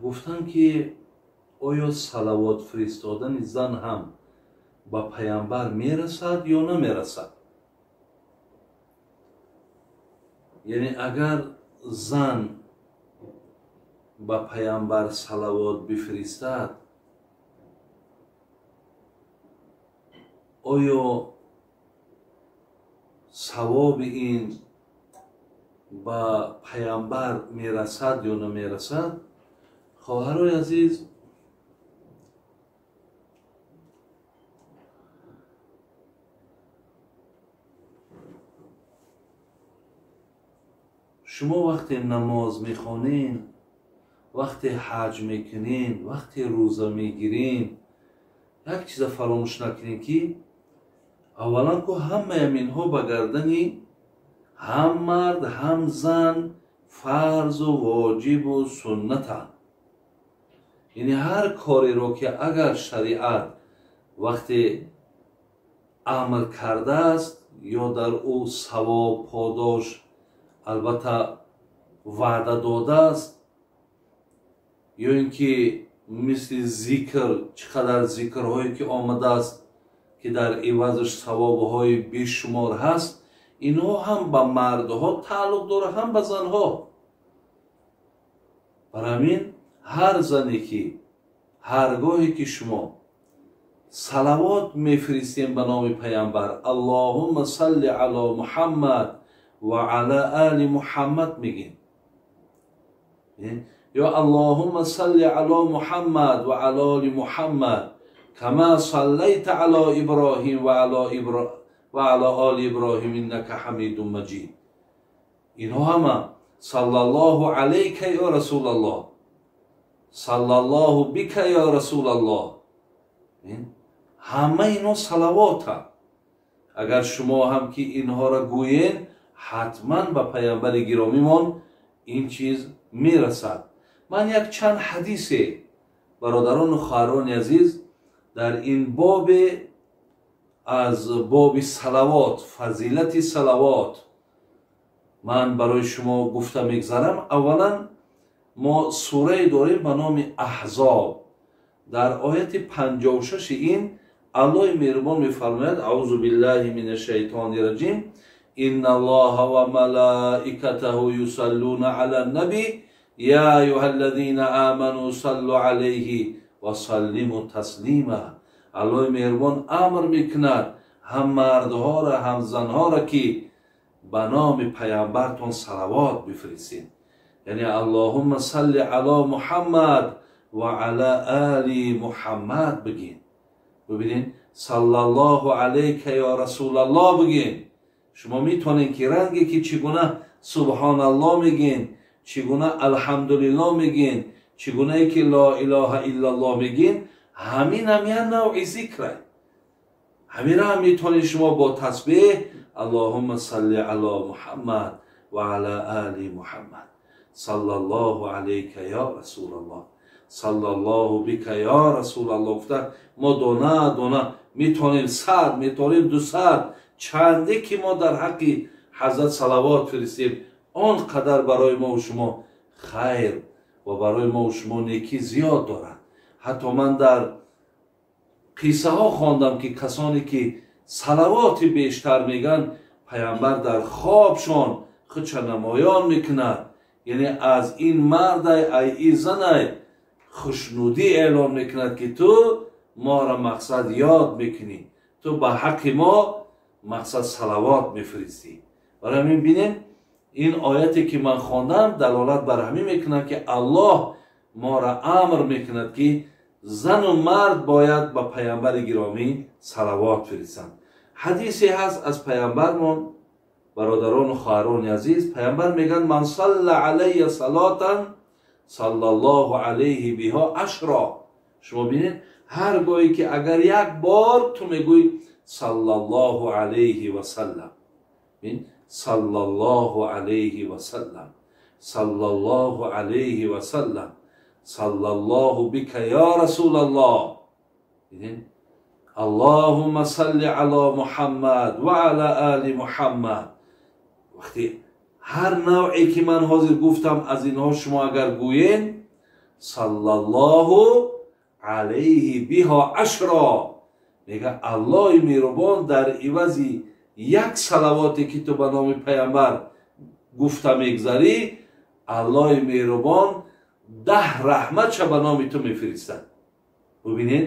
Гуфтанд ки оё салавот фиристодани зан ҳам ба паямбар мерасад ё намерасад? Яъне агар зан ба паямбар салавот бифиристад, оё савоби ин ба паямбар мерасад ё намерасад? Хоҳарои азиз, шумо вақте намоз мехонед, вақте ҳаҷ мекунед, вақте рӯза мегиред, як чиза фаромӯш накунед ки аввалан ку ҳамаи инҳо ба гардани ҳам мард ҳам зан фарзу воҷибу суннатанд. Яъне ҳар кореро ки агар шариат вақте амр кардааст ё дар ӯ савоб подош албатта ваъда додааст, ё ин ки мисли зикр чӣ қадар зикрҳое ки омадааст ки дар ивазаш савобҳои бешумор ҳаст, инҳо ҳам ба мардҳо тааллуқ дорад, ҳам ба занҳо. Бар ҳамин ҳар зане ки ҳар гоҳе ки шумо салавот мефиристем ба номи паямбар, Аллоҳумма салли ало Муҳаммад ва ала али Муҳаммад мегин, ё Аллоҳумма салли ало Муҳаммад ва ала оли Муҳаммад кама саллайта ало Иброҳим ва ала оли Иброҳим иннака ҳамидун маҷид. Инҳо ҳама саллаллоҳу алайка ё Расулаллоҳ, саллаллоҳу бика ё Расулаллоҳ, ҳама инҳо салавотанд. Агар шумо ҳам ки инҳоро гӯед, ҳатман ба паямбари гиромимон ин чиз мерасад. Ман як чанд ҳадисе, бародарону хоҳарони азиз, дар ин бобе аз боби салавот, фазилати салавот ман барои шумо гуфта мегзарам. Аввалан мо сурае дорем ба номи Аҳзоб. Дар ояти 56 ин Аллоҳи меҳрубон мефармояд: аузу биллаҳи минаш шайтони раҷим, инналлоҳа ва малаикатаҳу юсаллуна ала наби я аюҳаллазина аману саллу алайҳи ва саллиму таслима. Аллоҳи меҳрубон амр мекунад ҳам мардҳоро ҳам занҳоро ки ба номи паямбартон салавот бифиристед. Яъне Аллоҳумма салли ало Муҳаммад ва ала али Муҳаммад бигин. Бибинед, саллаллоҳу алайка ё Расулаллоҳ бигин. Шумо метавонед ки ранге ки чӣ гуна субҳоналлоҳ мегин, чӣ гуна алҳамдулиллоҳ мегин, чӣ гунае ки ло илоҳа иллаллоҳ мегин, ҳамин ҳам як навъи зикр. Ҳаминро ҳам метавонед шумо бо тасбеҳ Аллоҳумма салли ало Муҳаммад ва ала али Муҳаммад, саллаллоҳу алайка ё Расулаллоҳ, саллаллоҳу бика ё Расулаллоҳ гуфта мо дона дона метавонем 100, метавонем 200, чанде ки мо дар ҳаққи ҳазрат салавот фиристем, он қадар барои мо шумо хайр ва барои мо шумо некӣ зиёд дорад. Ҳатто ман дар қиссаҳо хондам ки касоне ки салавоти бештар меган, паямбар дар хобшон худша намоён мекунад. Яъне аз ин мардай, ай ин занай хушнудӣ эълон мекунад ки ту моро мақсад ёд мекунӣ, ту ба ҳаққи мо мақсад салавот мефиристӣ. Барои ҳамин бинед, ин ояте ки ман хондам далолат бар ҳамин мекунад ки Аллоҳ моро амр мекунад ки зану мард бояд ба паямбари гиромӣ салавот фиристанд. Ҳадисе ҳаст аз паямбармон, бародарону хоҳарони азиз, паямбар мегӯянд: ман салла алайя салотан саллаллоҳу алайҳи биҳо ашро. Шумо бинед, ҳар гоҳе ки агар як бор ту мегӯй саллаллоҳу алайҳи васаллам, саллаллоҳу алайҳи васаллам, саллаллоҳу алайҳи васаллам, саллаллоҳу бика ё Расулаллоҳ, Аллоҳумма салли ало Муҳаммад ва ала али Муҳаммад. Вақте ҳар навъе ки ман ҳозир гуфтам аз инҳо шумо агар гӯед, Саллаллоҳу алайҳи биҳо ашро. Мега Аллоҳи меҳрубон дар ивази як салавоте ки ту ба номи паямбар гуфта мегзарӣ, Аллоҳи меҳрубон 10 раҳматша ба номи ту мефиристад. Бубинед,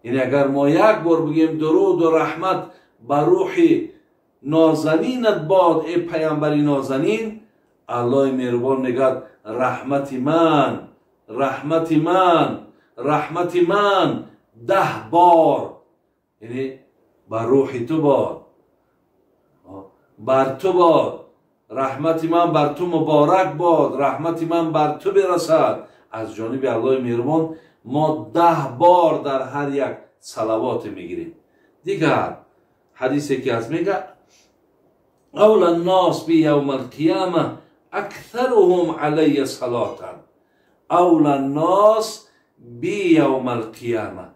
яъне агар мо як бор бигӯем дуруду раҳмат ба рӯҳи нозанинат бод, э паямбари нозанин, Аллоҳи меҳрубон мегӯяд раҳмати ман, раҳмати ман, раҳмати ман 10 бор, яъне ба рӯҳи ту бод, бар ту бод, раҳмати ман бар ту муборак бод, раҳмати ман бар ту бирасад. Аз ҷониби Аллоҳи меҳрубон мо 10 бор дар ҳар як салавоте мегирем. Дигар ҳадисе ки аз мега авла ннос би явма алқияма аксаруҳум алайя салотан. Авла ннос би явма алқияма.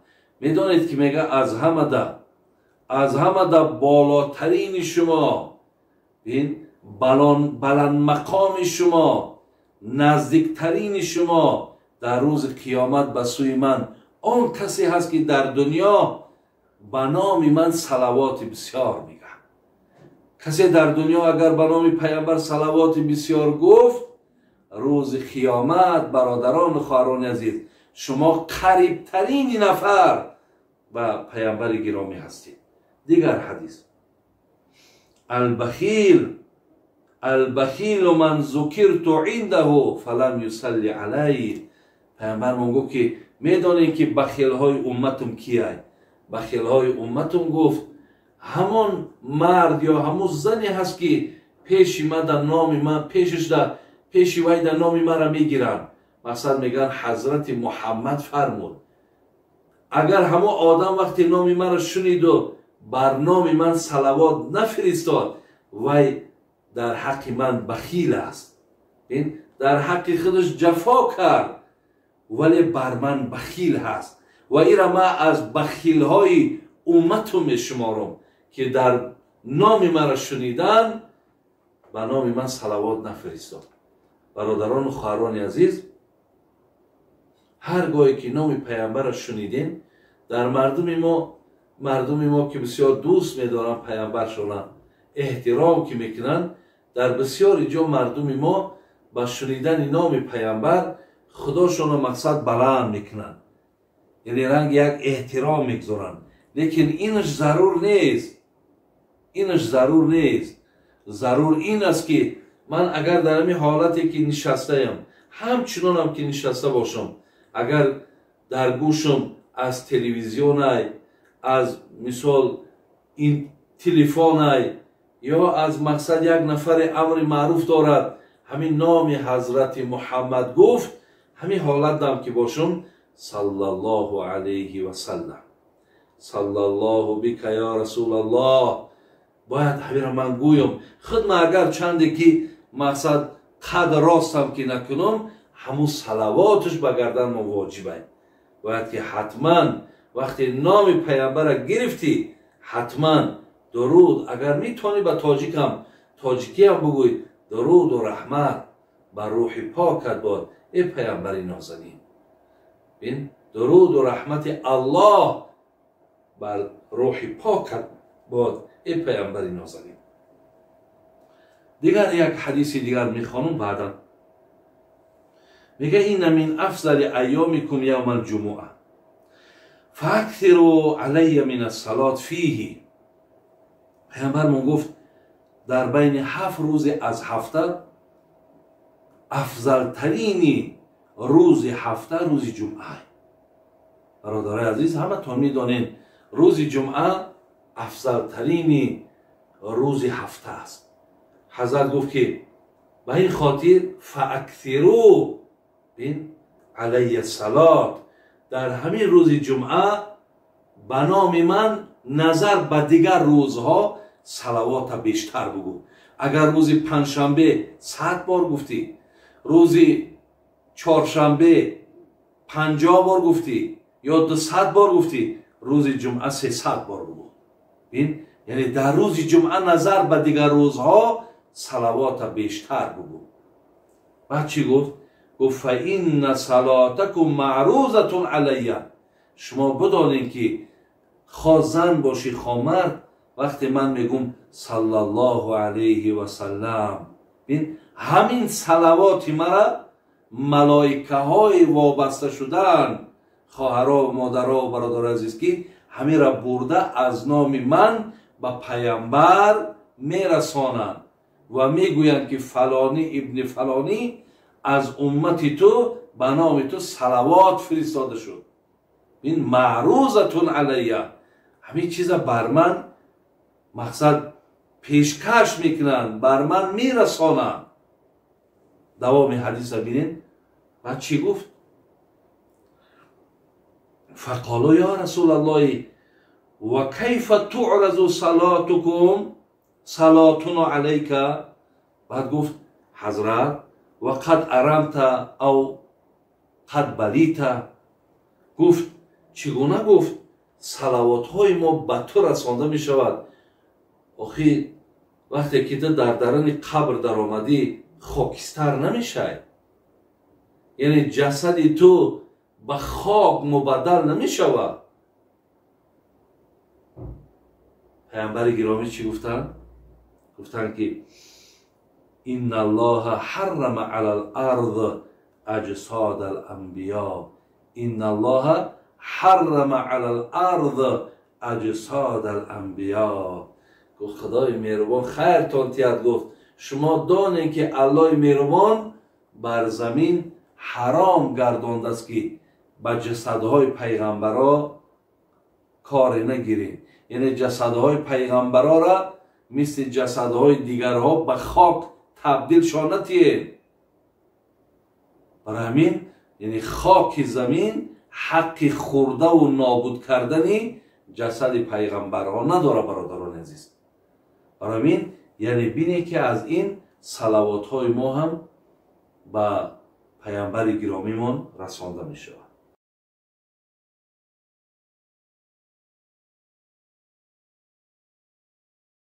Медонед ки мега аз ҳамада болотарини шумо, ин баландмақоми шумо, наздиктарини шумо дар рӯзи қиёмат ба сӯи ман он касе ҳаст ки дар дунё ба номи ман салавоти бисёр мегӯяд. Касе дар дунё агар ба номи паямбар салавоти бисёр гуфт, рӯзи қиёмат, бародарону хоҳарони азиз, шумо қарибтарини нафар ба паямбари гиромӣ ҳастед. Дигар ҳадис: албахил албахилу ман зукирту индаҳу фалам юсалли алайҳ. Паямбармон гуфт ки медонед ки бахилҳои умматум кияй? Бахилҳои умматум гуфт ҳамон мард ё ҳамон зане ҳаст ки пеши ман дар номи ман, пешаш да пеши вай дар номи маро мегиранд. Мақсад мегӯянд ҳазрати Муҳаммад фармуд агар ҳамон одам вақте номи маро шуниду бар номи ман салавот нафиристод, вай дар ҳаққи ман бахил аст. Ин дар ҳаққи худаш ҷафо кард, вале бар ман бахил ҳаст. Ва ира ман аз бахилҳои уммату мешуморам ки дар номи маро шунидан ба номи ман салавот нафиристод. Бародарону хоҳарони азиз, ҳар гоҳе ки номи паямбарро шунидем, дар мардуми мо ки бисёр дӯст медоранд паямбаршона, эҳтиром ки мекунанд, дар бисёри ҷо мардуми мо ба шунидани номи паямбар худошонро мақсад баланд мекунанд, яъне ранги як эҳтиром мегузоранд. Лекин инаш зарур нест, инаш зарур нест. Зарур ин аст ки ман агар дар ҳамин ҳолате ки нишастаям, ҳамчунонам ки нишаста бошам, агар дар гӯшам аз телевизионай, аз мисол ин телефонай ё аз мақсад як нафаре амри маъруф дорад, ҳамин номи ҳазрати Муҳаммад гуфт, ҳамин ҳолат дам ки бошам, саллаллоҳу алайҳи васаллам, саллаллоҳу бика ё расулаллоҳ, бояд ҳаминро ман гӯям. Худ ман агар чанде ки мақсад қад ростам ки накунам, ҳамун салавоташ ба гардан мо воҷибай. Бояд ки ҳатман вақте номи паямбара гирифтӣ, ҳатман дуруд, агар метавонӣ ба тоҷикам тоҷикиам бигӯй, дуруду раҳмат ба рӯҳи покат бод, э паямбари нозанин. Бин, дуруду раҳмати Аллоҳ бар рӯҳи покат бод, э паямбари нозанин. Дигар як ҳадиси дигар мехонам баъдан. Мега инна мин афзали айёмикум явма алҷумуа фааксиру алайя мин ассалот фиҳи. Паямбармон гуфт дар байни 7 рӯзи аз ҳафта афзалтарини рӯзи ҳафта рӯзи ҷумъа. Бародарои азиз, ҳаматон медонед рӯзи ҷумъа афзалтарини рӯзи ҳафта аст. Ҳазрат гуфт ки ба ин хотир фааксиру бин алайя салот, дар ҳамин рӯзи ҷумъа ба номи ман назар ба дигар рӯзҳо салавота бештар бугӯ. Агар рӯзи панҷшанбе 100 бор гуфтӣ, рӯзи чоршанбе 50 бор гуфтӣ ё 200 бор гуфтӣ, рӯзи ҷумъа 300 бор бугӯ. Бин, яъне дар рӯзи ҷумъа назар ба дигар рӯзҳо салавота бештар бугӯ. Баъд чӣ гуфт? Гуфт фаинна салотакум маърузатун алайя. Шумо бидонед ки хо зан бошӣ хо мард, вақте ман мегӯм саллаллоҳу алайҳи васаллам, бин ҳамин салавоти мара малоикаҳои вобаста шудаанд, хоҳаро, модаро, бародарои азиз, ки ҳамира бурда аз номи ман ба пайғамбар мерасонанд ва мегӯянд ки фалонӣ ибни фалонӣ аз уммати ту ба номи ту салавот фиристода шуд. Ин маърузатун алайя, ҳамин чиза бар ман мақсад пешкаш мекунанд, бар ман мерасонанд. Давоми ҳадиса бинед, баъд чӣ гуфт? Фақолу ё расулаллоҳи ва кайфа туъразу салотукум салотуно алайка. Баъд гуфт ҳазрат ва қад арамта ав қад балита. Гуфт чӣ гуна гуфт салавотҳои мо ба ту расонда мешавад? Охи вақте ки ту дар даруни қабр даромадӣ хокистар намешавӣ, яъне ҷасади ту ба хок мубаддал намешавад. Пайғамбари гиромӣ чӣ гуфтанд? Гуфтанд ки инна аллоҳа ҳаррама ала л-ард аҷсода ал-анбиё, инна аллоҳа ҳаррама ала л-ард аҷсода ал-анбиё. Гуфт худои меҳрубон хайртон тиҳад. Гуфт шумо донед ки аллоҳи меҳрубон бар замин ҳаром гардондааст ки ба ҷасадҳои пайғамбаро коре нагиред, яъне ҷасадҳои пайғамбарора мисли ҷасадҳои дигарҳо ба хок табдилшон натиҳед. Барои ҳамин яъне хоки замин ҳаққи хӯрдаву нобуд кардани ҷасади пайғамбарҳо надорад, бародарони азиз. Барои ҳамин яъне бинед ки аз ин салавотҳои мо ҳам ба пайғамбари гиромимон расонда мешавад.